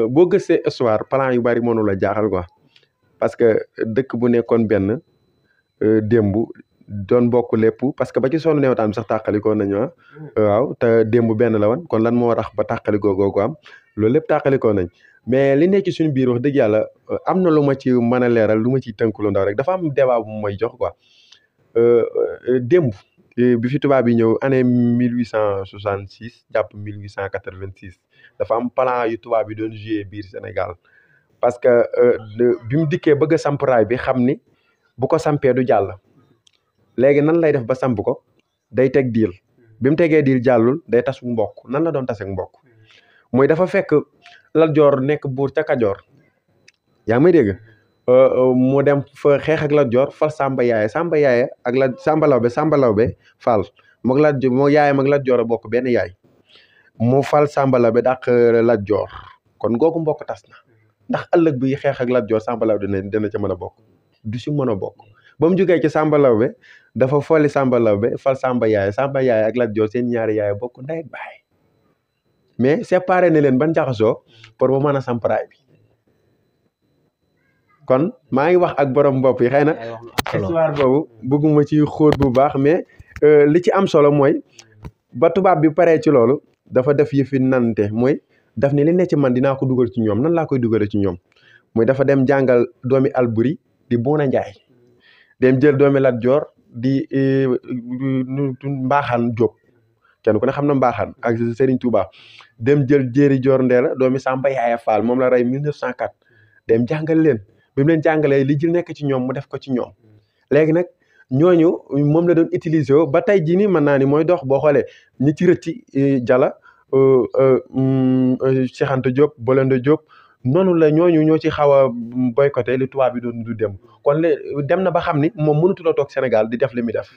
boo gëstee histoire plan yu bari mënu la jaaxal quoi parce que dëkk bu nekkoon benn démb doon bokk lépp parce que ba ci sonn neewtaan bi sax tàqalikoo nañu waaw te démb benn la woon kon lan moo tax ba tàqalikoo googu am loolu lépp tàqalikoo nañ mais li nekk ci suñu biir wax dëgg yàlla am na lu ma ci mën a leeral lu ma ciy tënk lu ndaw rek dafa am débat bu may jox quoi démb bi fi tubaab yi ñëw année 1866 jàpp 1886 dafa am plan yu tubaab yi doon joué biir Sénégal parce que bi mu dikkee bëgg a samp raay bi xam ni bu ko sampee du jàll léegi nan lay def ba samp ko day teg diil bi mu tegee diil jàllul day tas mbokk nan la doon tasek mbokk mooy dafa fekk Lat Joor nekk buur ca Kajoor yaa may dégg mu dem fa xeex ak Lat Joor fal Samba Yaaye ak la Samba Lawbe fal mook moo yaayam ak Lat Joor a bokk benn yaay mu fal Samba Lawbe dàq Lat Joor kon googu mbokk tas na ndax ëllëg bi xeex ak Lat Joor Samba Laobé dina ca mën a bokk du si mën a bokk ba mu jógee ci Samba Laobé dafa folli Samba Laobé fal Samba Yaay ak Lat Joor seen ñaari yaay bokk ndey ak baay mais séparé na leen ban jaxasoo pour ba mën a samparaay bi kon maa ngi wax ak borom bopp yi xëy na histoire boobu bëgguma ci xóot bu baax mais li ci am solo mooy ba tubaab bi paree ci loolu dafa def yëfi nante mooy daf ne li ne ci man dinaa ko dugal ci ñoom nan laa koy dugale ci ñoom mooy dafa dem jàngal doomi Alburi di Bouna Njaay dem jël doomi Lat Joor di Mbaaxaan Jóob kenn ku ne xam na Mbaaxaan ak Serigne Touba dem jël Jéeri Joor Ndeela doomi Samba Yaaya Faal moom la rey 1904 dem jàngal leen bi mu leen jàngalee li ji nekk ci ñoom mu def ko ci ñoom léegi nag ñooñu moom la doon utiliser woo ba tey jii nii mën naa ni mooy dox boo xoolee ñi ci rëcc Jala Cheikh Anta Diop Bolende Diop noonu la ñooñu ñoo ci xaw a boycotté li tubaab bi doon du dem kon dem na ba xam ni moom mënatula toog Sénégal di def li muy def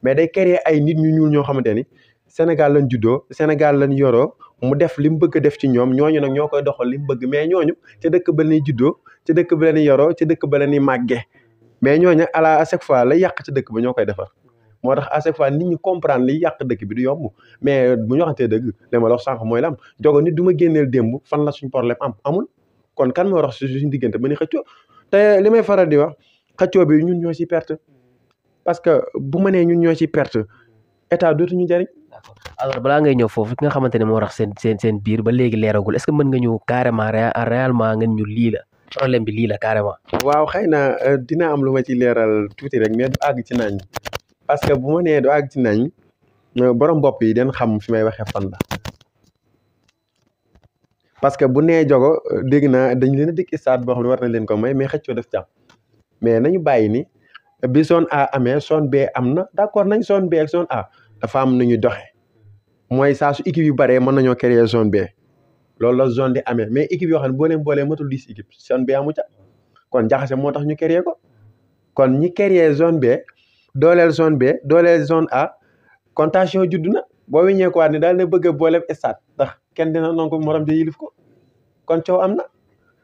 mais day créer ay nit ñu ñuul ñoo xamante ni Sénégal lañ juddoo Sénégal lañ yoroo mu def li mu bëgg a def ci ñoom ñooñu nag ñoo koy doxal li mu bëgg mais ñooñu ca dëkk ba la ñuy juddoo ca dëkk ba la ñuy yoroo ca dëkk ba la ñuy màggee mais ñooñu à chaque fois la yàq ci dëkk ba ñoo koy defar moo tax à chaque fois nit ñi comprendre li yàq dëkk bi du yomb mais bu ñu waxantee dëgg li ma la wax sànq mooy la am jogo nit du ma génneel démb fan la suñ problème amul kon kan moo wax suñ diggante ba ni xëccoo te li may faral di wax xëccoo bi ñun ñoo ci perte parce que bu ma nee ñun ñoo ci perte état dootuñu jariñ. d'accord alors balaa ngay ñëw foofu ki nga xamante ne moo tax seen biir ba léegi leeragul est-ce que mën nga ñu carrément réellement ngeen ñu lii la problème bi lii la carrément. waaw xëy na dina am lu ma ci leeral tuuti rek mais du àgg ci nañ parce que bu ma nee du àgg ci nañ borom bopp yi den xam fi may waxee fan la parce que bu nee jogo dégg naa dañ leen a dikk stade boo xam ne war na leen ko may mais xëccoo def jàpp mais nañu bàyyi ni bi zone A amee zone B am na d'accord nañ zone B ak zone A dafa am nu ñuy doxee mooy saa su équipe yu baree mën nañoo créer zone B loolu la zone di amee mais équipe yoo xam ne boo leen boolee matul 10 équipe zone B amu ca kon jaxase moo tax ñu créer ko kon ñi créer zone B dooleel zone B dooleel zone A contention judd na boo weññeekuwaat ni daal ne bëgg a boolem stade ndax kenn dina nangu morom ja yilif ko kon coow am na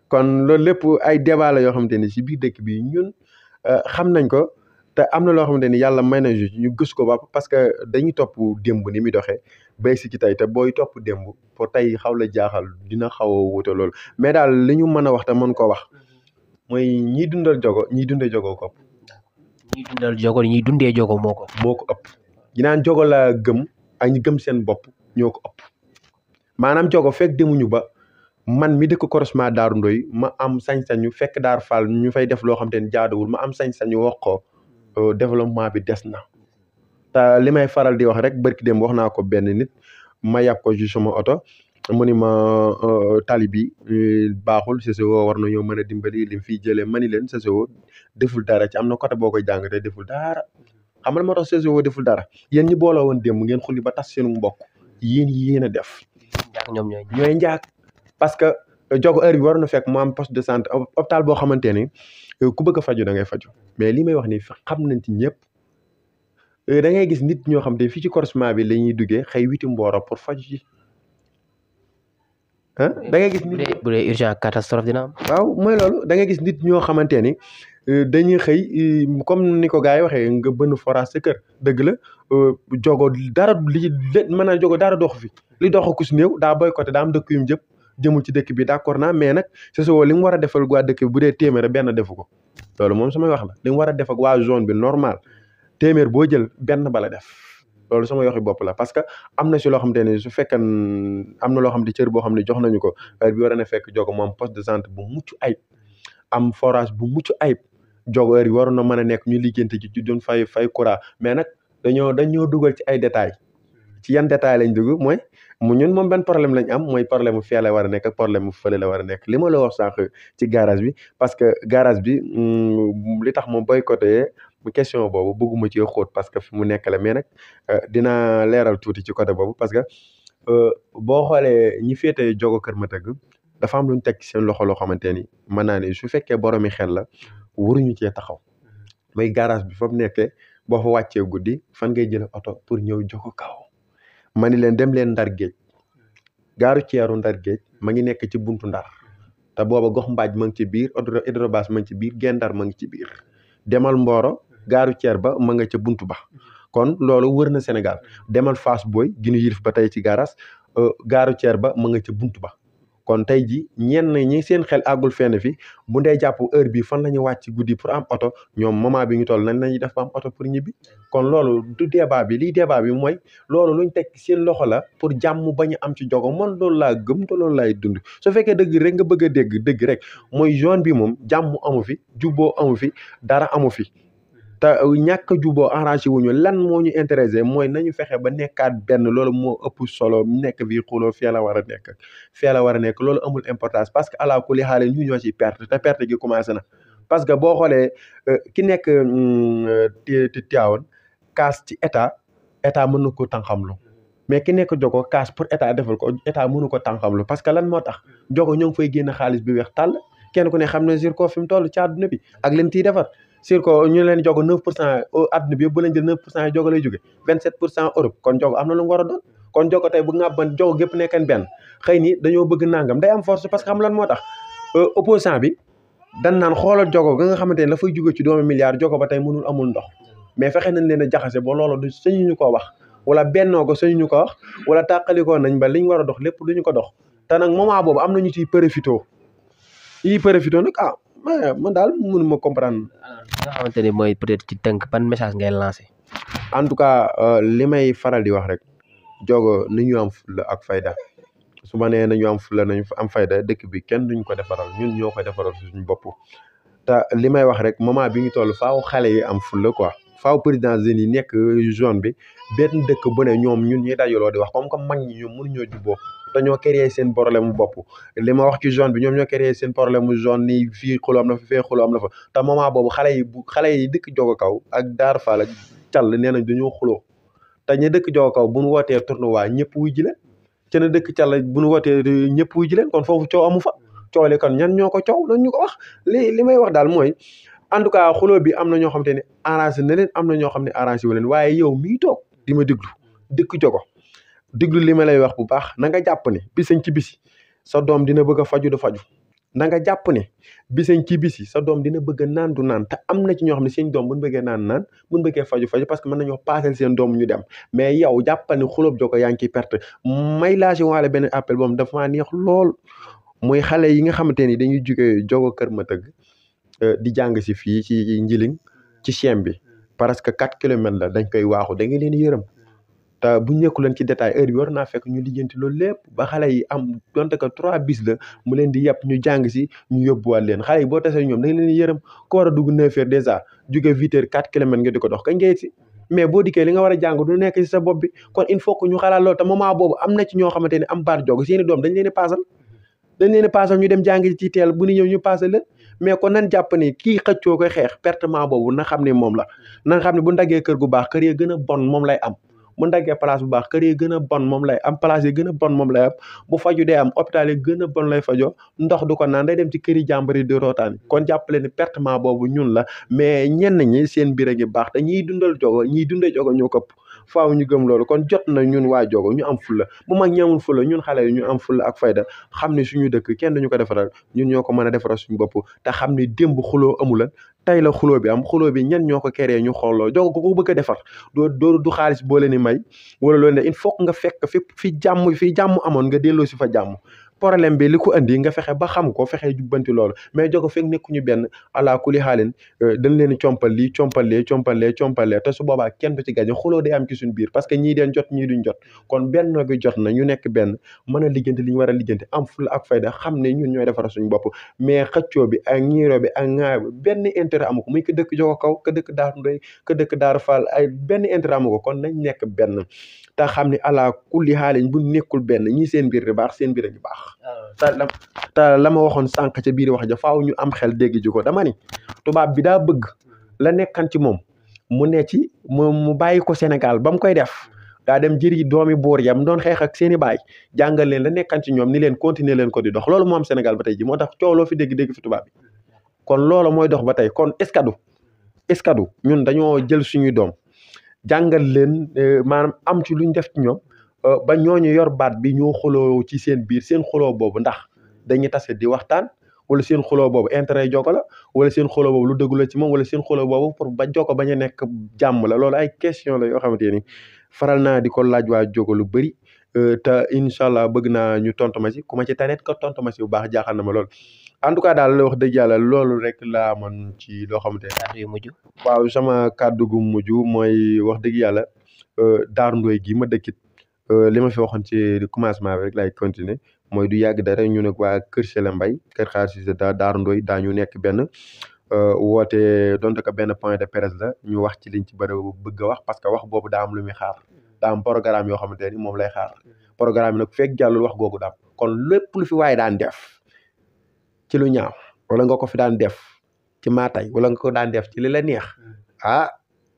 kon loolu lépp ay débat la yoo xamante ni si biir dëkk bi ñun xam nañ ko te am na loo xamante ni yàlla may na ñu gës ko ba parce que dañuy topp démb ni muy doxee bay si ci tey te booy topp démb pour tey xaw la jaaxal dina xaw a wuute loolu mais daal li ñu mën a wax te mën ko wax mooy ñiy dundal jogo ñiy dundee jogo ko ñiy dundal jogo ñiy dundee jogo moo ko ëpp ñi naan jogo la gëm ak ñi gëm seen bopp ñoo ko ëpp maanaam jogo fekk demuñu ba man mi dëkk croisement Daaru Ndoy ma am sañ-sañu fekk Daar Fall ñu fay def loo xam te ne jaaduwul ma am sañ-sañu wax ko développement bi des na te li may faral di wax rek barki dem wax naa ko benn nit ma yàpp ko ci sama oto mu ni ma tali bi baaxul CCO war nañoo mën a dimbali li mu fiy jëlee mani leen CCO deful dara ci am na côté boo koy jàng te deful dara xam nga moo tax CCO deful dara yéen ñi booloo woon démb ngeen xulli ba tas seenu mbokk yéen a def. ñoom ñooy njaak parce que jogo heure bi war na fekk mu am poste de santé hôpital boo xamante ni ku bëgg a faju da ngay faju mais li may wax ni xam nañ ci ñëpp da ngay gis nit ñoo xam te fii ci croisement bi la ñuy duggee xëy witi mbooro pour faju ci da ngay gis nit bu dee urgent catastrophe dina am. waaw mooy loolu da ngay gis nit ñoo xamante ni dañuy xëy comme ni ko gars yi waxee nga bënn forage sa kër dëgg la jogo dara li mën a jogo dara dox fi li dox ku si néew daa boycotté daa am dëkk yu mu jëmul ci dëkk bi d'accord naa mais nag CCO li mu war a defal waa dëkk bi bu dee téeméer benn defu ko loolu moom samay wax la li mu war a def ak waa zone bi normal téeméer boo jël benn bala def loolu sama yoxi bopp la parce que am na si loo xamante ne su fekkee am na loo xam ne cër boo xam ne jox nañu ko heure bi war na fekk jogo moom poste de santé bu mucc ayib am forage bu mucc ayib jogo heure bi waroon na mën a nekk ñu liggéeyante ci doon fay courant mais nag dañoo dugal ci ay détails ci yan détails lañ dugg mooy ñun moom benn problème lañ am mooy problème mu fee la war a nekk ak problème mu fële la war a nekk li ma la wax sànq ci garage bi parce que garage bi li tax moom boycotté question boobu bëgguma ci xóot parce que fi mu nekk la mais nag dina leeral tuuti ci côté boobu parce que boo xoolee ñi féetee jogo Kër Matëgg dafa am lu ñu teg seen loxo loo xamante ni mën naa ne su fekkee boromi xel la waruñu cee taxaw mooy garage bi fa mu nekkee boo fa wàccee guddi fan ngay jëlee oto pour ñëw jogo kaw ma ni leen dem leen Ndar Géej gaaru ceeru Ndar Géej ma ngi nekk ci buntu Ndar te booba gox mbaaj ma ngi ci biir hydrobase ma ngi ci biir gendar ma ngi ci biir demal Mboro gaaru ceer ba ma nga ca buntu ba kon loolu wër na Sénégal demal Fass Boy gi ñu yilif ba tey ci garas gaaru ceer ba ma nga ca buntu ba kon tey ji ñenn ñi seen xel àggul fenn fi bu ndee jàpp heure bi fan la ñu wàcc guddi pour am oto ñoom moment bi ñu toll nañ lañuy def ba am oto pour ñibbi kon loolu du débat bi lii débat bi mooy loolu luñ teg seen loxo la pour jàmm bañ a am ci jogo man loolu laa gëm te loolu laay dund su fekkee dëgg rek nga bëgg a dëgg rek mooy zone bi moom jàmm amu fi jubboo amu fi dara amu fi te ñàkk a juboo arrangé wuñu lan moo ñu intéressé mooy nañu fexe ba nekkaat benn loolu moo ëpp solo nekk fii xuloo fee la war a nekk fee la war a nekk loolu amul importance parce que ala kulli xaale ñu ñoo ci perte te perte gi commencé na parce que boo xoolee ki nekk Tivaouane kaas ci état mën na ko tànqamlu mais ki nekk jogo kaas pour état defal ko état mënu ko tànqamlu parce que lan moo tax jogo ñoo ngi fay génn xaalis bi weex tàll kenn ku ne xam ne Zircon fi mu toll ci àdduna bi ak leen ciy defar Zircon ñu leen jogo 9% àdduna bi yëpp bu leen jël 9% yi jogo lay jóge 27% Europe kon jogo am na lu mu war a doon kon jogo tey bu ngàbban jogo gépp nekkeen benn xëy ni dañoo bëgg nangam day am force parce que xam lan moo tax opposant bi dan naan xoolal jogo ga nga xamante ne la fay jóge ci doomu milliard jogo ba tey mënul amul ndox mais fexe nañ leen a jaxase ba loolu du sañu ñu ko wax wala bennoo ko sañu ñu ko wax wala tàqalikoo nañ ba liñ war a dox lépp duñu ko dox te nag moment boobu am nañu ciy profité nag man daal mënuma comprendre. nga xamante ni mooy peut-être ci tënk ban message ngay lancé. en tout cas li may faral di wax rek jogo ni ñu am fulla ak fayda su ma nee nañu am fulla nañu am fayda dëkk bi kenn duñ ko defaral ñun ñoo ko defaral suñu bopp te li may wax rek moment bi ñu toll faaw xale yi am fulla quoi faaw président jeunes yi nekk zone bi benn dëkk bu ne ñoom ñun ñuy dajaloo di wax comme que mag ñi ñoom mënuñoo jubboo dañoo créer seen problème mu bopp li ma wax ci zone bi ñoom ñoo créer seen problème mu zone ni fii xuloo am na fa fee xuloo am na fa te moment boobu xale yi dëkk jogo kaw ak Daar Fall ak Call nee nañ dañoo xuloo te ñu dëkk jogo kaw bu ñu wootee tournoi ñëpp wuy ji leen ci na dëkk Call bu ñu wootee ñëpp wuy ji leen kon foofu coow amu fa coow li kon ñan ñoo ko coow nañ ñu ko wax li may wax daal mooy en tout cas xuloo bi am na ñoo xam te ne arrangé na leen am na ñoo xam ne arrangé wu leen waaye yow mii toog di ma déglu dëkk jogo déglu li ma lay wax bu baax na nga jàpp ne bisañ ci bisi sa doom dina bëgg a faju du faju na nga jàpp ne bisañ ci bisi sa doom dina bëgg a naan du naan te am na ci ñoo xam ne seen doom buñ bëggee naan buñ bëggee faju parce que mën nañoo paaseel seen doom ñu dem mais yow jàppal ne xulóob jogo yaa ngi ciy perte may laajé waale benn appel boobu dafa maa neex lool muy xale yi nga xamante ni dañuy jógee jogo kër ma tëgg di jàng si fii ci Njiling ci Chem bi parce que 4 kilomètres la dañ koy waaxu da ngay leen yërëm te bu nekku leen ci détail heure bi war naa fekk ñu lijjanti loolu lépp ba xale yi am donte que 3 bis la mu leen di yàpp ñu jàng si ñu yóbbuwaat leen xale yi boo tasee ñoom da nga leen yërëm ko war a dugg 9 heures dèjà jóge 8 heures 4 kilomètres nga di ko dox kañ ngay si mais boo dikkee li nga war a jàng du nekk si sa bopp bi kon il faut que ñu xalaat loolu te moment boobu am na ci ñoo xamante ne am baat jog seeni doom dañ leen di paasal ñu dem jàng ci teel bu ñu ñëw ñu paasal leen mais kon nan jàpp ni kii xëccoo koy xeex pertement boobu na xam ne moom la na xam ne bu ndaggee kër gu baax kër yi gën a bon moom lay am bu ndaggee place bu baax kër yi gën a bon moom lay am place yi gën a bon moom lay am bu faju dee am hôpital yi gën a bon lay fajoo ndox du ko naan day dem ci kër yi jàmbur yi di rootaani kon jàppale ni pertement boobu ñun la mais ñenn ñi seen mbir a ngi baax te ñiy dundal jogo ñiy dundee jogo ñoo këpp faaw ñu gëm loolu kon jot na ñun waa jogo ñu am fulla bu mag ñi amul fulla ñun xale yi ñu am fulla ak fayda xam ne suñu dëkk kenn duñu ko defaral ñun ñoo ko mën a defaral suñu bopp te xam ne démb xuloo amulan tey la xuloo bi am xuloo bi ñen ñoo ko keree ñu xooloo jogo ko bëgg a defar du xaalis boo leen di may wala loolu ne il faut nga fekk fi jàmm amoon nga delloo si fa jàmm problème bi li ko andi nga fexe ba xam ko fexe jubbanti loolu mais jogo fekk nekkuñu benn ala kuli xaalin dañ leen compal lii compal te su boobaa kenn du ci gañe xuloo day am ci suñu biir parce que ñii deen jot ñii duñ jot kon benn bi jot na ñu nekk benn mën a lijjanti li ñu war a lijjanti am fulla ak fayda xam ne ñun ñooy defara suñu bopp mais xëccoo bi ak ñiiroo bi ak ŋaay bi benn intérêt amu ko muy ko dëkk jogo kaw ka dëkk Daaru Ndoy ka dëkk Daaru Fall ay benn intérêt amu ko kon nañ nekk benn te xam ne ala kulli xaalin bu nekkul benn ñii seen mbir di baax seen mbir a ngi baax te la ma waxoon sànq ca biir wax ja faaw ñu am xel dégg ji ko dama ni tubaab bi daa bëgg la nekkan ci moom mu ne ci mu bàyyi ko Sénégal ba mu koy def daa dem jëri doomi buur yam doon xeex ak seeni baay jàngal leen la nekkan ci ñoom ni leen continuer leen ko di dox loolu moo am Sénégal ba tey ji moo tax coow loo fi dégg fi tubaab bi kon loolu mooy dox ba tey kon est-ce que du ñun dañoo jël suñuy doom jàngal leen maanaam am ci luñ def ci ñoom ba ñooñu yor baat bi ñoo xuloo ci seen biir seen xuloo boobu ndax dañuy tase di waxtaan wala seen xuloo boobu intérêt Joko la wala seen xuloo boobu lu dëggu la ci moom wala seen xuloo boobu pour ba Joko bañ a nekk jàmm la loolu ay question la yoo xamante ni faral naa di ko laaj waa Joko lu bëri te incha allah bëgg naa ñu tontu ma ci ku ma ci tanet ko tontu ma ci bu baax jaaxal na ma lool en tout cas daal wax dëgg yàlla loolu rek laa mën ci loo xamante ne kàddu yu mujj. waaw sama kàddu gu mujj mooy wax dëgg yàlla Daaru Ndoye gi ma dëkkit li ma fi waxoon ci commencement bi rek laay continuer mooy du yàgg dara ñu ne waa Kër Sele Mbaye Kër Xaar Cissé Daaru Ndoye daañu nekk benn woote donte ko benn point de presse la ñu wax ci liñ ci bëgg a wax parce que wax boobu daa am lu muy xaar daa am programme yoo xamante ni moom lay xaar programme yi nag fekk jàllul wax googu daam kon lépp lu fi waaye daan def ci lu ñaaw wala nga ko fi daan def ci maatay wala nga ko daan def ci li la neex ah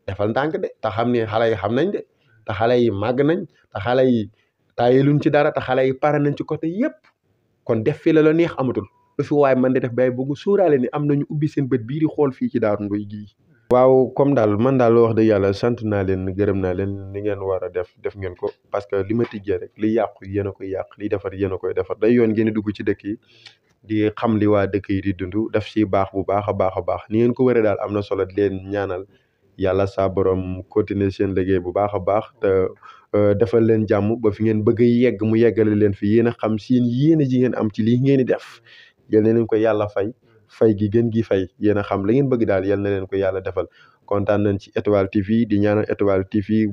defal ndànk de te xam ni xale yi xam nañ de te xale yi màgg nañ te xale yi taayeluñ ci dara te xale yi pare nañ ci côté yépp kon def fi la neex amatul lu fi waaye man di def bay bëgg suuraale ni am nañu ubbi seen bët bii di xool fii ci Daaru Ndoye gii waaw comme daal man daal wax dëgg yàlla sant naa leen gërëm naa leen li ngeen war a def ngeen ko parce que li ma tijjee rek li yàqu yéen a koy yàq li defar yéen a koy defar day yoon ngeen di dugg ci dëkk yi di xam li waa dëkk yi di dund def ci baax bu baax a baax a baax ni ngeen ko wëree daal am na solo di leen ñaanal yàlla saa borom continuer seen liggéey bu baax a baax te defal leen jàmm ba fi ngeen bëgg a yegg mu yeggale leen fi yéen a xam seen yéen a ji ngeen am ci lii ngeen di def yal na leen ko yàlla fay gi gën gi fay yéen a xam la ngeen bëgg daal yal na leen ko yàlla defal kontaan nañ ci Étoile TV di ñaanal Étoile TV